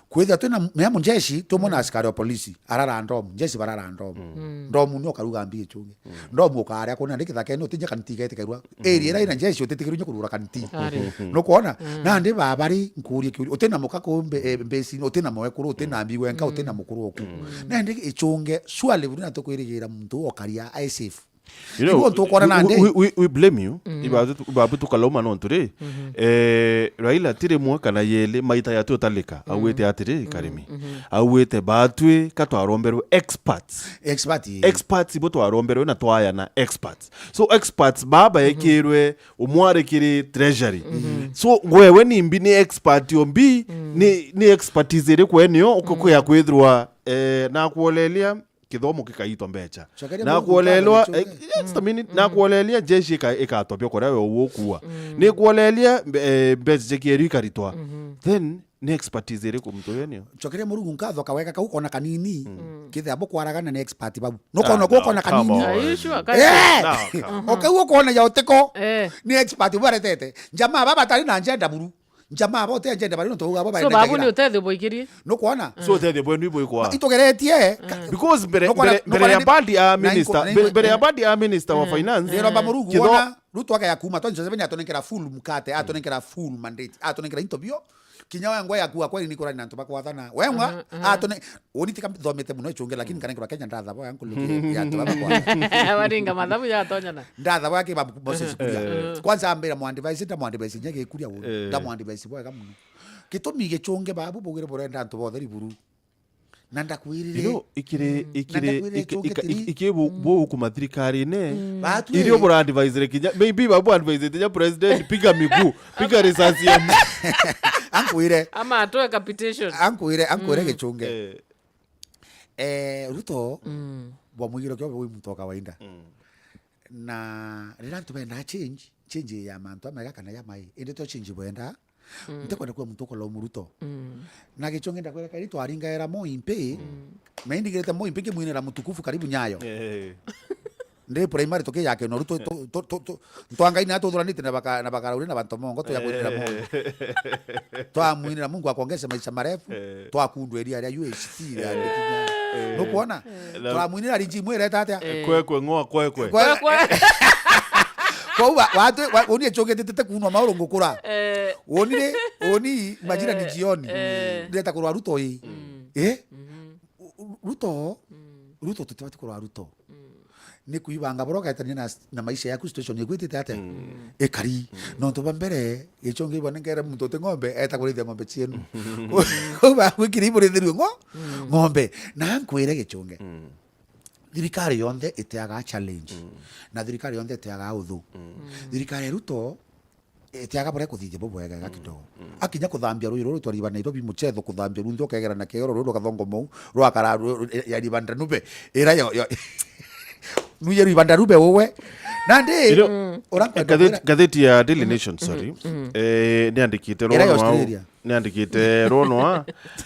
kwitha twina mea mujeshi tumwona askari wa polisi arara ndomu, jeshi barara ndomu. Ndomu ni ukaruga mbi ichungi. Ndomu ukaria kuna ndi kithakene utinya kanti igetikerwa. Area ira ina jeshi utitikirunya kurura kanti. Ari. Nukwona? Nandi babari nkurie kiuria. Utina muka ku mbe-, eh, mbesi, utina mwekuru, utina mbi wenka, utina mukuru oku. Nandi ichunge, surely buri na tukwirigira muntu okaria ai safe. You know, igwe ntukona nandi. We, we, we blame you. Ibabu tu-, ibabu tukalauma nontu ri, eh, Raila ti rimwe kana yeli, maita ya tutalika, auite atiri, Karimi. Auite batwi ka twaromberwe experts. Expert, eh. Experts ibo twaromberwe na twayana experts. So experts baba ekirwe umware kiri treasury. So ngwewe nimbi ni expert ombi, ni, ni expertise iriku enio ukukuya kwithirwa, eh, na kuolelia kithomo gikaitwa mbeca. Cokeria na Mungu kuolelwa, nkatho, eh, just a minute, na kuolelia jeshi ika-, ikatobia kuria we ugukua. Ni kuolelia mbe-, eh, mbeca cia kieru ikaritwa. Then ni expertise iriku muntu uyu enio? Cokeria Murungu nkatho kawega kau kona kanini. Kethira bukwaragana ni expert bau. No kona, ah, no, kona kanini. Are you sure? Eh! No, come on. Okay, ukona ya utiko. Eh. Ni expert baretete. Jamaa baba tari na agenda buru. Jamaa bo te agenda bari nontu uga bo. So, babu ni utethio bwikirie? Nukwona? So, utethio bwenu ibwikwa? Itugeretie. Because mbere, nukwona, mbere, mbere ya bandi a minister, mbere ya bandi a minister wa finance, ndiromba Murungu wona, Ruto ake ya kuma, twenty twenty-seven atonenkera full mkate, atonenkera full mandate, atonenkera into bio. Kinya wengwa ya kuwa kweli ni kurani na antu bakwathana. Wengwa, atone-, Uni tika nthomete muno ichunge, lakini kanengerwa Kenya ndathabo ya nkuluki ya antu baba kwa. Waringa mathabu ya tonyana. Ndathabo ya kibabu Moses Kuria. Kwanza ambira mwa advice, nda mwa advice nya gikuria uni. Nda mwa advice bwega muno. Gitumi gichunge babu bugire burenda antu bothe riburu. Na ndakwirire. You know, ikiri, ikiri, iki-, iki-, iki bu-, bu kuma thirikari-ini. Irio bura advise kinya, maybe babu advise kinya president, piga miguu, piga risasi ya mu-. Ankwire. Ama atoe capitation. Ankwire, ankwire gichunge. Eh, Ruto, bwa mwigiro kio bwi muntu wa kawaida. Na riria antu bendaa change, change ya mantu amega kana ya mai. Indi to change bwenda, ntikwenda kuwa muntu ukolaumu Ruto. Na gichunge ndakwira kairi twaringaira Moi mpi, na indigirite Moi mpi kimwinira mutukufu karibu Nyayo. Eh. Ndi primary tukijake noru tu, tu, tu, tu, tu, ntwangaine na tuthuranite na baka, na bakarauri na bantu mongo tuya kwinira mongo. Twamwinira Mungu akuongeze maisha marefu, twakundwa iria ria U H T ya ndikinya. Nukwona? Na twamwinira rinji mwireta atia? Kwekwe ng'oa kwekwe. Kwe- Kwekwe. Kwou wa- watu wa- uni echungitite kunwa mauru ngukura. Eh. Uni ri, uni majira ni jioni. Eh. Ndireta kurwa Ruto ii. Eh? U- u- Ruto, Ruto tutibati kurwa Ruto. Ni kuibanga bora ugetania na, na maisha yaku, situation igwitite atia? Ikari. Nontu ba mbere, gichungi ibone ngere muntu uti ng'ombe, eta kurithia ng'ombe cienu. Kwou ba gwikiri iburithirue ngo-, ng'ombe. Na nkwire gichunge. Thirikari yonthe itiaga challenge. Na thirikari yonthe itiaga uthu. Thirikari ya Ruto itiaga buria kuthithia bubwegega kidogo. Akinya kuthambia rui ruru twa riba Nairobi muchetho, kuthambia runthe ukegera na kegero ruru rugathongo mou, rwakara ru-, ru-, ya riba Ndanube. Ira yo, yo. Nuye riba Ndanube uwe. Nandi, ira, ura nkwenda ngatheti, kwira ngatheti ya Daily Nation, sorry. Eh, niandikite Ira ya rwono wa, Australia. Niandikite rwono wa,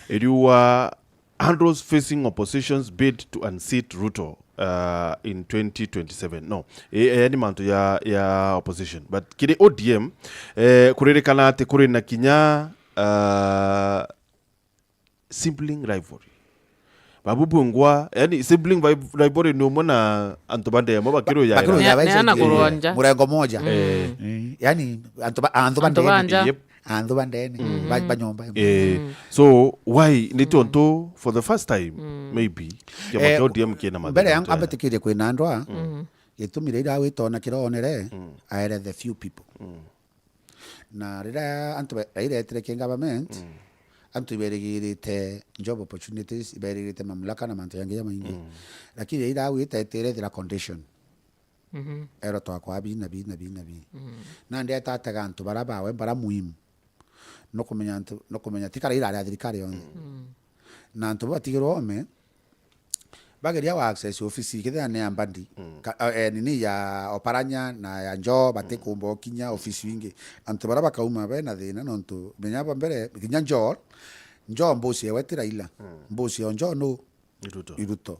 iriua handles facing opposition's bid to unseat Ruto, uh, in twenty twenty-seven. No. E, e, ni mantu ya, ya opposition. But kiri O D M, eh, kuririkana ati kuri na kinya, uh, sibling rivalry. Babu bungwa, yani sibling vi-, rivalry ni umwe na antu ba ndemo bakiruya. Bakiruya. Ne-, neana kurwa nja. Murengo moja. Eh. Eh, yani antu ba, antu ba ndemo. Antu ba nja. Yep. Anthu ba ndene, ba, ba nyomba imwe. Eh, so why? Ni tontu for the first time, maybe, kiama kia O D M kina mathina mbere yangu ambe tikirie kwina andwa, gitumi riria witona kironere, aere the few people. Na riria antu ba, Raila etire ki government, antu iberigirite job opportunities, iberigirite mamlaka na mantu yangi jamaingi. Lakini Raila awitetire thira condition. Ero twakwa bi na bi na bi na bi. Nandi etatega antu bara bawe bara muhimu. No kumenya antu, no kumenya ti Raila ari a thirikari yonthe. Na antu batigirwo ome, bageria wa access ofisi, kethira ni ya Mbadi, ka, eh, nini ya Oparanya na ya Njoo, batikumba ukinya ofisi ingi. Antu bara bakauma be na thina, nontu menya ba mbere, kinya Njoo, Njoo mbosi ewe ti Raila. Mbosi yo Njoo no Ruto. I Ruto.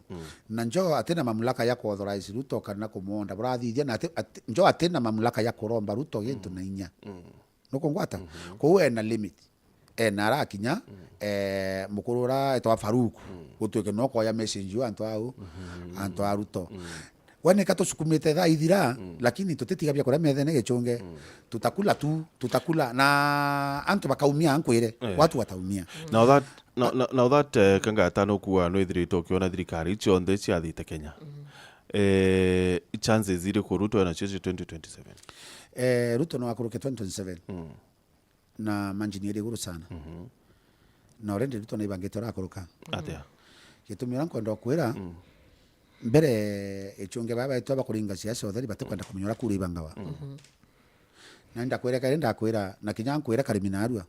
Na Njoo atina mamlaka ya ku authorize Ruto kana kumuonda burathithia, na ati, ati, Njoo atina mamlaka ya kuromba Ruto gintu na inya. Nukungwata? Kwou ena limit. Ena arakinya, eh, mukuru ura etwa Farouk, gutuike no koya message yo antu au, antu a Ruto. We nika tusukumite thaa ithira, lakini tutitigabia kuria methene gichunge. Tutakula tu, tutakula. Na antu bakaumia, nkwire, watu wataumia. Now that, now, now, now that, eh, kangata nukua nwithirite ukiona thirikari cionthe ciathite Kenya. Eh, chances iriku Ruto enacio cia twenty twenty-seven? Eh, Ruto no akuruke twenty twenty-seven. Na margin iri iguru sana. Na already Ruto naibangite urakuruka. Atia? Gitumi uria nkwenda ukwira, mbere ichunge baba betu abakuringa siasa utheri batikwenda kumenya uria kura ibangawa. Na ndakwira kari ndakwira, na kinya nkwira karimi narua.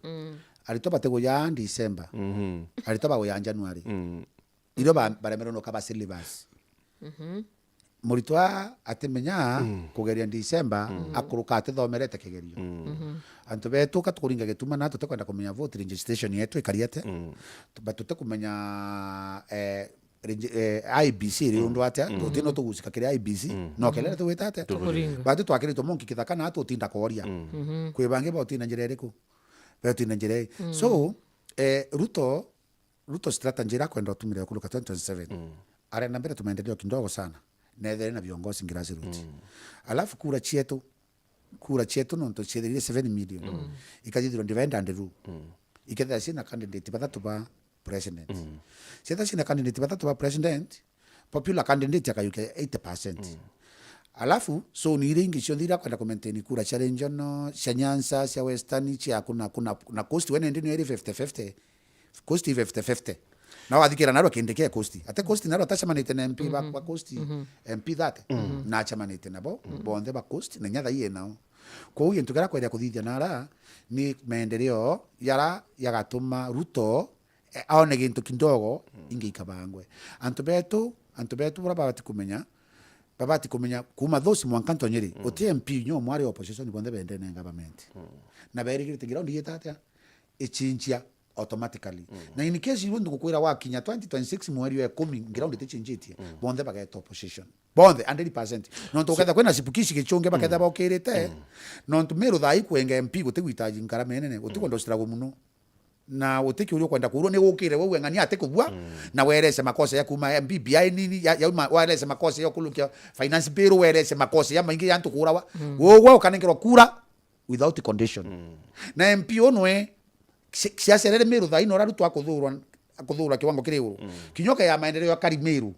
Aritwa batiguya December. Aritwa baguya January. Irio ba-, baremerwe nuka ba syllabus. Muritwa atimenya kugeria December, akuruka atithomerete kigerio. Antu betu ka tukuringa gituma na tutikwenda kumenya vote registration yetu ikari atia. Tu-, but tutikumenya, eh, regi-, eh, I E B C iri undu atia, tutino tugusika kiri I E B C. No kelele tugwita atia? Tukuringa. But twakiritwe monki kithaka na tutinda koria. Kwi bangi bautina njira iriku? Bautina njira ii. So, eh, Ruto Ruto strategy iria akwenda utumire kuruka twenty twenty-seven. Arenda mbere tu maendeleo kidogo sana. Na ethere na viongozi grassroots. Alafu kura cietu, kura cietu nontu ciethirire seven million. Ikathithirwa divide and rule. Ikethira ciina candidate bathatu ba president. Ciethira ciina candidate bathatu ba president, popular candidate akayukia eighty percent. Alafu, so ni iria ingi cionthe iria akwenda ku maintain kura cia regional, cia Nyanza, cia Western, cia kuna, kuna, na Coast, wene ndi ni iri fifty fifty. Coast i fifty fifty. Na wathikira narua kindi kia Coast. Ate Coast narua atacemanite na M P ba, ba Coast, M P thirty. Na acemanite nabo, bonthe ba Coast, na inya thaii enao. Kwou gintu kiria akwenda kuthithia nara, ni maendeleo yara yagatuma Ruto, eh, aone gintu kidogo ingi ikabangwe. Antu betu, antu betu bura babati kumenya, babati kumenya kuma those mwanka ntonyeri, uti M P nyo mwari opposition bonthe bendene government. Na berigirite ground igita atia? Ichinchia. automatically. Na in case iwe ngukwira wakinya twenty twenty-six mweri wa ikumi, ground itichinjitie, bonthe bageta opposition. Bonthe, hundred percent. Nontu uketha kwina chipukizi gichunge baketha bokirite, nontu Meru thaa ii kwenga M P gutigwitaji ngarama inene, utikwenda struggle muno. Na utikiuria ukwenda kuurwa ni gukire we weng'ania atikubua, na werese makosa ya kuma M B B I nini, ya, ya uma, werese makosa ya kulukia finance bill, werese makosa ya maingi ya antu kuurawa. Ugwe ukanengerwa kura without condition. Na M P unwe si-, siacerere Meru thaa ino raru twa kuthurwa, kuthurwa kiwango kiri iguru. Kinya ukeya maendeleo ya kari Meru.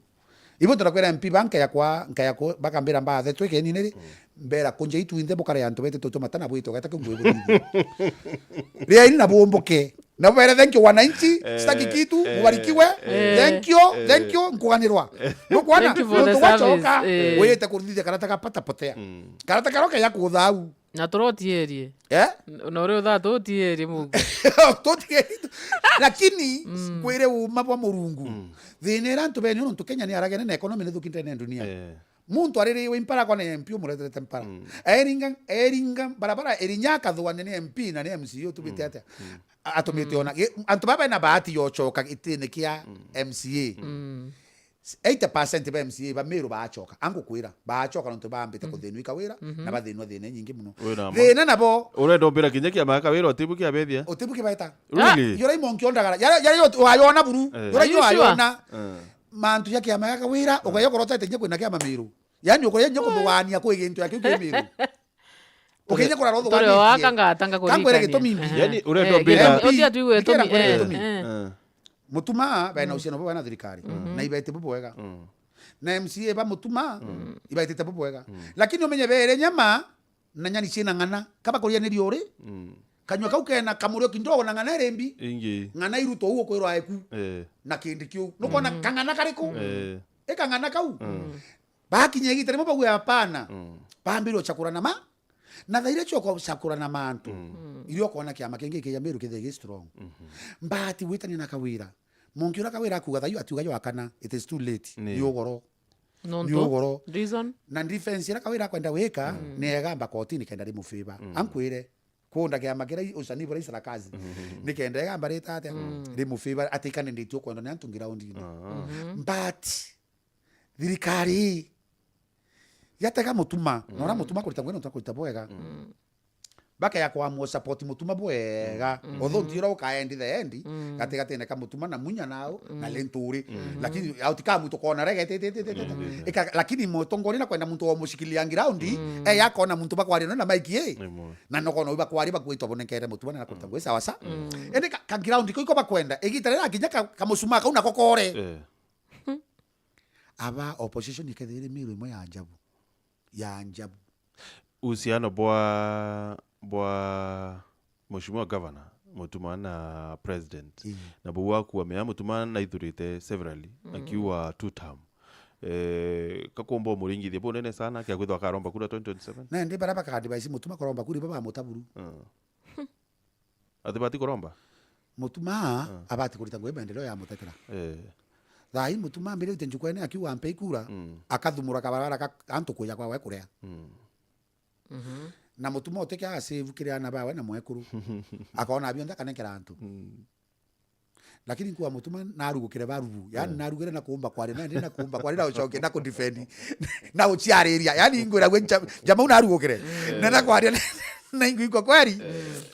Ibo turakwira M P ba nkeya kwa, nkeya ku, bakambira mbathe twi kenini ri, mbera kunja itu inthe bukare antu bete tutu matana bwito gata kungwe buri. Ria ini na bumbuke. Na bere thank you wananchi, sitaki kitu, mubarikiwe. Thank you, thank you, nkuganirwa. Nukwana, Thank you for the nontu wachoka, service, eh. Wiyite kuruthithia karata ka pata potea. Karata karoke ya kuthau. Na turotierie. Eh? N-, na uria uthaa tutierie Mungu. Tutierie tu. Lakini, kwire uma bwa Murungu. Thina ira antu bene nontu Kenya ni aragene na economy ni thuki ndene ya dunia. Eh. Muntu aririwe impara akona M P umureterete mpara. Eringa, eringa barabara irinya akathugania ni M P na ni M C A utubite atia? A-, atumite ona. Ge-, antu baba na bahati yochoka itine kia M C A. Eighty percent ba M C A ba Meru baachoka. Angukwira, baachoka nontu baambite kuthinua i Kawira, na bathinua thina inyingi muno. Wina ma. Thina nabo. Urenda umbira kinya kiama kia Kawira utibu kiabethia? Utibu kibaeta. Really? Yora imonki ondagara. Yara, yara yo wayona buru. Eh. Yora Are you yo sure? Wayona. Eh. Mantu ya kiama kia Kawira, ukayo korota ite kinya kwina kiama Meru. Yani ukoya kinya kumugania kwi gintu ya kiu ki Meru. Ukinya kurara uthuganite. Turi o aka ngata ngakuririkania. Kangwire gitumi mbi. Ehe. Yani, urenda umbira M P, uti atwigwe gitumi, gitumi. Eh. Eh. Mutuma, bena uhusiano bwega na thirikari. Na ibeti bubwega. Na M C A ba Mutuma, ibetite bubwega. Lakini umenye bere nyama, na nyani ciina ng'ana, kaba kuria ni riuri. Kanyua kau kena kamurio kidogo na ng'ana iri mbi. Ingi. Ng'ana iruto uo kwirwa eku. Eh. Na kindi kiu. Nukona kang'ana kariku? Eh. Ika ng'ana kau. Bakinya igita rimwe bauga hapana. Bambire uchakurana ma, na thaire cio kuchakurana mantu. Irio kona kiama kingi kia Meru kithe gi strong. Mbati witania na Kawira. Monki ura Kawira akuga thayu atiuga yo akana, it is too late. Ni. Ni ugoro. Nontu? Ni ugoro. Reason? Na defense ira Kawira akwenda wika, ni egamba kotini kenda ri mufavor. Ankwire, kunda kiama kira i-, usanii bura i sarakasi. Ni kenda egamba rita atia? Ri mufavor, ati candidate ukwendwa ni antu ground-ini. But thirikari ii, yatega Mutuma, na ura Mutuma kurita ngwino ntakurita bwega. Bakeya kwamua support Mutuma bwega. Although ntira ukaendi the end, gatigatine ka Mutuma na Munya nao, na Linturi. Lakini outcome tukona rege, te, te, te. Ika, lakini mutongori na kwenda muntu wa mushikilia ground, eh, yakona muntu bakwaria na maiki, eh. Na nokona uyu bakwaria bakwitwa bonekere Mutuma na kurita ngwi sawa sa. Ende ka, ka ground ko iko bakwenda, igita rira kinya ka, kamusuma kau nako kore. Eh. Aba opposition ikethire miru imwe ya ajabu. Ya ajabu. Uhusiano bwa, bwa Mheshimiwa Governor Mutuma na President. Ii. Na bau akua mea Mutuma naithurite severally, akiuga two term. Eh, kakumba umuringithia bunene sana, kia kwithwa akaromba kura twenty twenty-seven? Na ndi bara baka advise Mutuma kuromba kura, baba mutaburu. Ah. Atibati kuromba? Mutuma abati kurita ngui maendeleo ya mutetera. Eh. Thaa ii Mutuma ambirite njukwene akiuga ampe ikura, akathumura kabarabara ka antu kuja kwa we kuria. Na Mutuma utike a save kiri ana bawe na mwekuru. Akona bionthe akanenkera antu. Lakini nkuwa Mutuma narugukire barubu. Yani narugire na kuumba kwari, na ndi na kuumba kwari, na ucoke na kudefend. Na uciariria. Yani ingwira gwe nja-, jamau narugukire. Na na kwaria na, na ingwikwa kweri.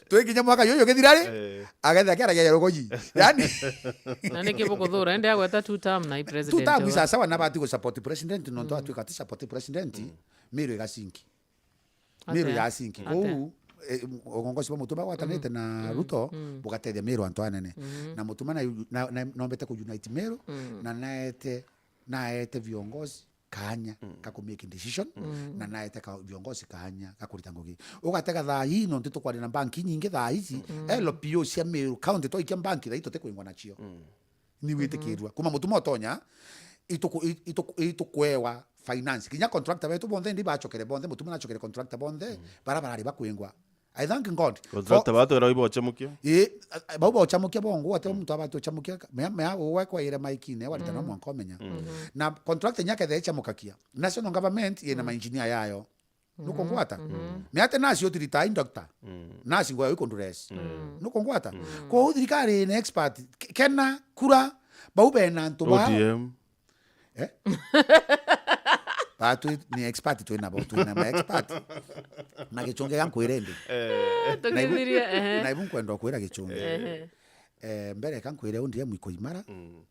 Twi kinya mwaka yuyu githira ri, agetha kiaragia ya rugoji. Yani. Na niki bukuthura, ende agweta two term na i president. Two term sawa sawa na bati gu support president, nontu atuika ati support president. Miru igasinki. Miru ya sinki. Kou, eh, uongozi bwa Mutuma bwagwatanite na Ruto bugatethia Miru antu anene. Na Mutuma na, na, na, nombete ku unite Miru, na naete, naete viongozi kanya ka ku make decision, na naete ka viongozi kanya ka kurita ngugi. Ugatega thaa hii, nontu tukwaria na banki nyingi thaa hizi, L P O cia Miru County twaikia banki thaa hii tutikwingwa nacio. Ni witikirua. Kuma Mutuma utonya, ituku-, ituku-, itukwewa finance. Kinya contractor betu bonthe ndi bachokere bonthe, Mutuma nachokere contractor bonthe, bara barari bakwingwa. I thank God. Contractor batu era ibo ochamukia? Ii, a-, a-, bau bochamukia bongo, ate muntu abati ochamukia, mea, mea, ugwe kwaire maikine, warita no mwanka omenya. Na contractor nyakethe echamukakia. National government yina ma engineer yayo. Nukungwata? Mm. Ni ati nasi utiritai doctor. Mm. Nasi ngoya ikundures. Mm. Nukungwata? Mm. Kwou thirikari ni expert. Ke-, kena kura bau bena antu ba. O D M. Eh? Ba twi ni expert twina bo, twina ma expert. Na Gichunge gankwire ndi. Eh, tukithiria, ehe. Na ibu nkwenda kwira Gichunge. Ehe. Eh, mbere ka nkwire undi ya mwiko imara. Mm.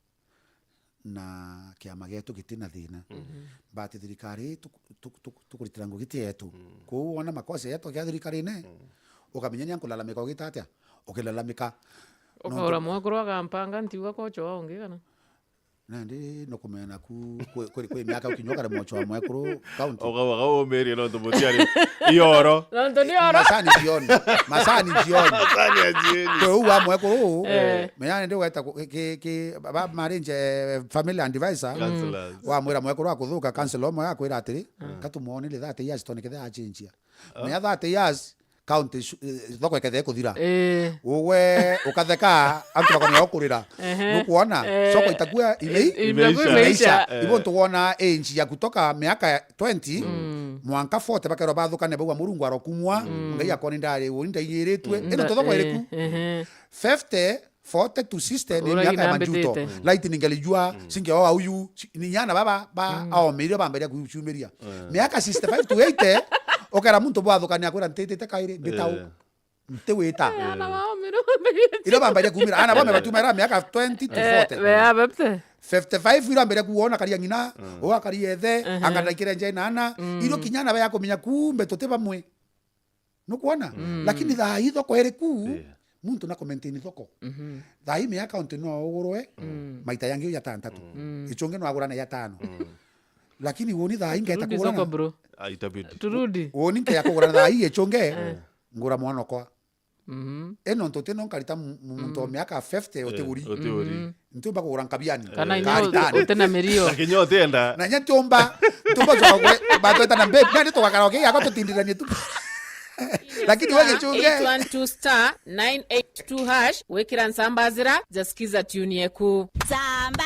Na kiama gietu giti na thina. Mhm. But thirikari ii tuk-, tuk-, tuk-, tukuritira ngugi ti yetu. Mm. Kwou wona makosa yetu kia thirikarine, mm, ukamenya ni ankulalamika ugita atia? Ukilalamika. Ukaura nontu mwekuru agampanga ntiuga kocho wa ungi kana? Nandi nukumenya naku kwi, kwi, kwi miaka ukinywa kare mwocho wa mwekuru county. Uga, uga umirie nontu mutiari ioro. Nontu ni oro. Masani jioni. Masani jioni. Masani ya jioni. Kwi uu wa mwekuru uu, eh, menya nindi ugeta ku-, ki, ki, ki, ba, ba, marinje, eh, family advisor. Counselors. Wamwira mwekuru akuthuka, counselor umwe akwira atiri, mm, katumwonire thirty years tone kethe achinjia. Ah. Menya thirty years, county shu-, eh, thoko ikethe ikuthira. Eh. Ugwe ukatheka, antu bakonya ukurira. Ehe. Nukwona? Eh. Soko itakua imei-, i-, imeisha. Imeisha. Eh. Ibo ntuwona age ya kutoka miaka twenty, mm, mwanka forty bakerwa bathukane bauga Murungu arokumwa, mm, Ngai akoni ndari uni ndaigiritwe. Mm. Ino ntu thoko iriku? Eh, ehe. Fifty, forty to sixty ni miaka ya majuto. Light ni ngelijua, mm, singe oa uyu, si-, ni nyana baba, ba, mm, aomeire bamberia kuciumiria. Mm. Miaka sixty-five to eighty, ukera muntu bwathukania akwira, "Ntitite kairi, mbitau." Eh. Ntiwita. Eh, ana bao miro bambirie. Ira bambaria kumira, ana bao mebatumira miaka twenty to forty. Eh, be abepte. Fifty-five ira mberia kuona karia ng'ina, mm, ugakaria ethe, ehe, angana ikire nje na ana, mm, iro kinya ana baya kumenya kumbe tuti bamwe. Nukwona? Mm. Lakini thaa ii thoko iri ku, yeah, muntu na kumaintain thoko. Mhm. Thaa ii mea account no ugurwe, mm, maita yangi ya tantatu. Mm. Ichunge no agurana ya tano. Mm. Lakini woni thaa ii ngeta kugurana. Turudi soko, bro. Ah, itabidi. Turudi. Woni nkeya kugurana thaa ii ichunge, eh, ngura mwanokwa. Mhm. Ino ntu ti no nkarita mu-, mu-, muntu wa, mm, miaka fifty, eh, utiguri. Utiguri. Mhm. Ntiumba kugura nkabiani. Kana inya karitani. Uti na mirio. Na kinya utienda. Na nya ntiumba, ntiumba coka kwe, batweta na babe, nani tugakara okay, yako tutindiranie tu. Lakini we Gichunge. Eight one two star nine eight two hash, wikira nsambazira, jasikiza tune yeku. Samba.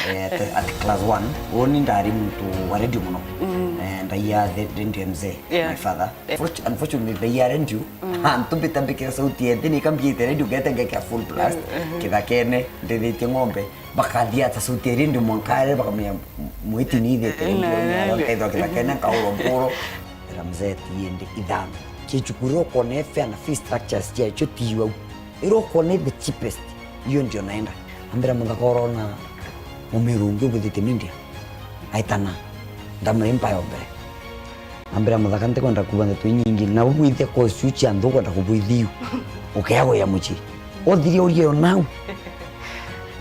Eh, at, at class one, woni ndari muntu wa radio muno. Mm. Eh, ndaia the radio mzee, yeah, my father. Yeah. Unfortu-, unfortunately, ndaia radio, mm, antu mbita mbikira sauti ya nthini, ikambiite radio, ngete ngekira full blast, mm, mm, kithakene, ndithitie ng'ombe, bakathia ata sauti ya radio mwanka aria, bakamenya mwiti ni ithete radio, mm, ni aria nkaithwa kithakene, nkaurwa mburo. Era mzee, tiende ithano. Kichukuru ukone fair na fee structures ciacio ti iu au. Ira ukone the cheapest. Hiyo ndio naenda. Ambira muthaka urona mumiru ungi ubwithite media. Aitana. Ndamwira mpaya o mbere. Ambira muthaka ntikwenda kuuga ndeto inyingi. Na ubwithia kosi cia nthu ukwenda kubwithia iu. Ukea guya mucii. Uthiria urie yo nau.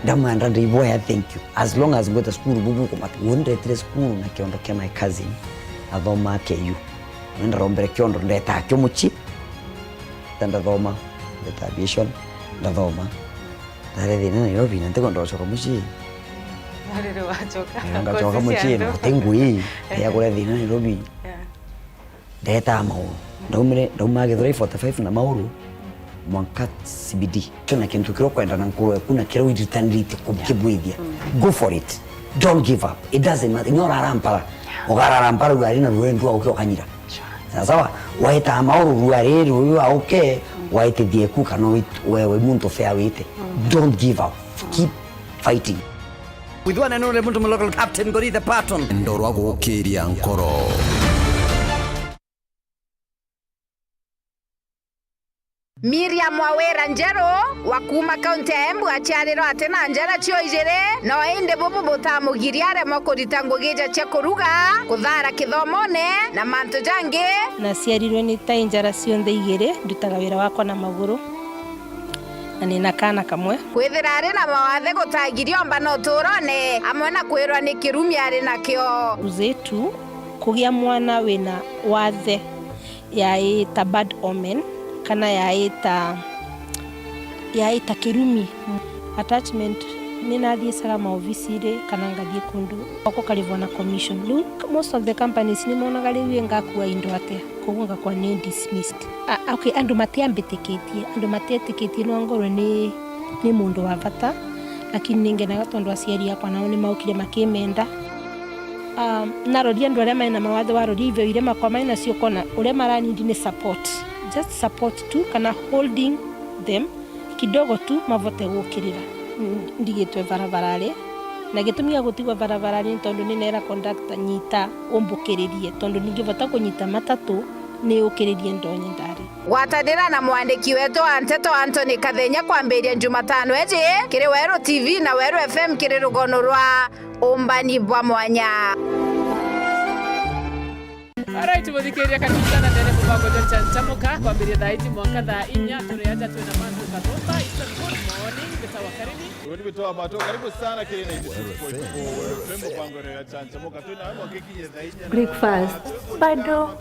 Ndamwira ndandaiboya thank you. As long as ngwita cukuru bubu kumata. Woni ndetire cukuru na kiondo kia my cousin. Athoma K U. Na ndarombere kiondo ndeta kio mucii. Ndathoma. Ndeta aviation. Ndathoma. Ndari thina Nairobi na ntikwenda gucoka mucii. Na riri wacoka. Eh, ngacoka mucii na uti ngui ya kuria thina Nairobi. Yeah. Ndetaa Mauru. Ndaumire, ndauma Githurai forty-five na Mauru, mwanka C B D. Kio na kintu kiria ukwenda na nkuru eku na kiria wiritanirite kukibwithia. Mm. Go for it. Don't give up. It doesn't matter. Inya urara mpara. Ukarara mpara, ruari na ruendu auke ukanyira. Sure. Sawa sawa? Waita Mauru ruari ruyu auke, waitithie ku kana wit-, we, we muntu fair wite. Mm. Don't give up. Keep fighting. Withwa na nure muntu mu local captain Gori the Patton. Ndorwa gukiria nkoro. Miriam Wawira Njeru wa kuuma kaunti ya Embu aciarirwe ati na njara cio ijiri, no indi bubu butamugiria aremwa kurita ngugi ja cia kuruga, kuthara kithomone na mantu jangi. Naciarirwe ni ta injara cionthe igiri, ndutaga wira wakwa na maguru na nina kaana kamwe. Kwithira ari na mawathe gutagiria ombana uturone, amwe na kwirwa ni kirumi ari nakio. Zetu, kugia mwana wina wathe yaita bad omen, kana yaita, yaita kirumi. Attachment Ni nathiecaga maobiciri kana ngathii kundu, gwakwa ukarivwa na commission. Riu most of the companies ni monaga riu ii ngakua indo atia, koguo ngakwa ni dismissed. A, okay, andu matiambitikitie, andu matietikitie no ngorwe ni, ni mundu wa vata, lakini ni ngenaga tondu aciari akwa nao ni maukire makimenda. Um, narori andu aria mai na mawathe, warori iveo iria makwa mai nacio, ukona uria maranindi ni support, just support tu, kana holding them kidogo tu mavote gukirira. Mm, ndigitwe barabarari, na gitumi gia gutigwa barabarari ni tondu ni neera conductor, "Nyita, umbukiririe, tondu ndingivota kunyita matatu, ni ukiririe ndonye ndari." Gwatanira na mwandiki wetu wa nteto Anthony Kathenya kwambiria Jumatano iji kiri Weru T V na Weru F M kiri rugono rwa umbani bwa mwanya. Alright, muthikiria, karibu sana ndene mubango jwa Chanchamuka, kwambiria thaa iji mwanka thaa inya, turi aja twina mantu kathumba. It's a good morning, mbitawa Karimi. Uni mbitawa Mato, karibu sana kiri ninety six point four Weru F M, mubango jwa Chanchamuka. Twina wewe mwanka ikinye thaa inya na Breakfast. Bado.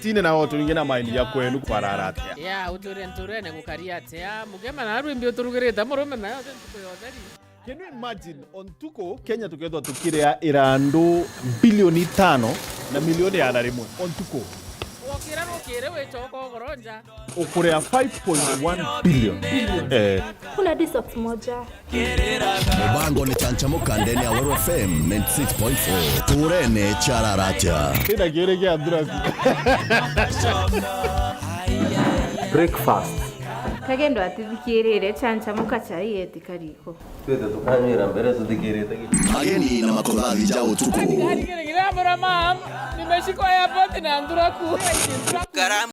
Tine na watu wengine na mind ya kwenu kwarara atia? Ya, uture nturene gukari atia? Mugema na rwimbi uturugirite murume nayo ntuku ya utheri. Can you imagine, o ntuku Kenya tukethwa tukiria irandu bilioni itano na milioni igana rimwe o ntuku? Wokira rukiri wichoka ugoro nja. Ukuria five point one billion. Eh. Kuna hadi socks moja. Mubango ni Chanchamuka ndene ya Weru F M ninety six point four. Turene chararacha. Ina kiri kia Nthuraku. Breakfast. Kagendo atithikirire Chanchamuka chai eti kariko. Twite tukanywira mbere tuthikirite ki? Ageni na makothathi ja utuku. Kiri kiri kiri abura mam. Nimeshikwa airport na Nthuraku.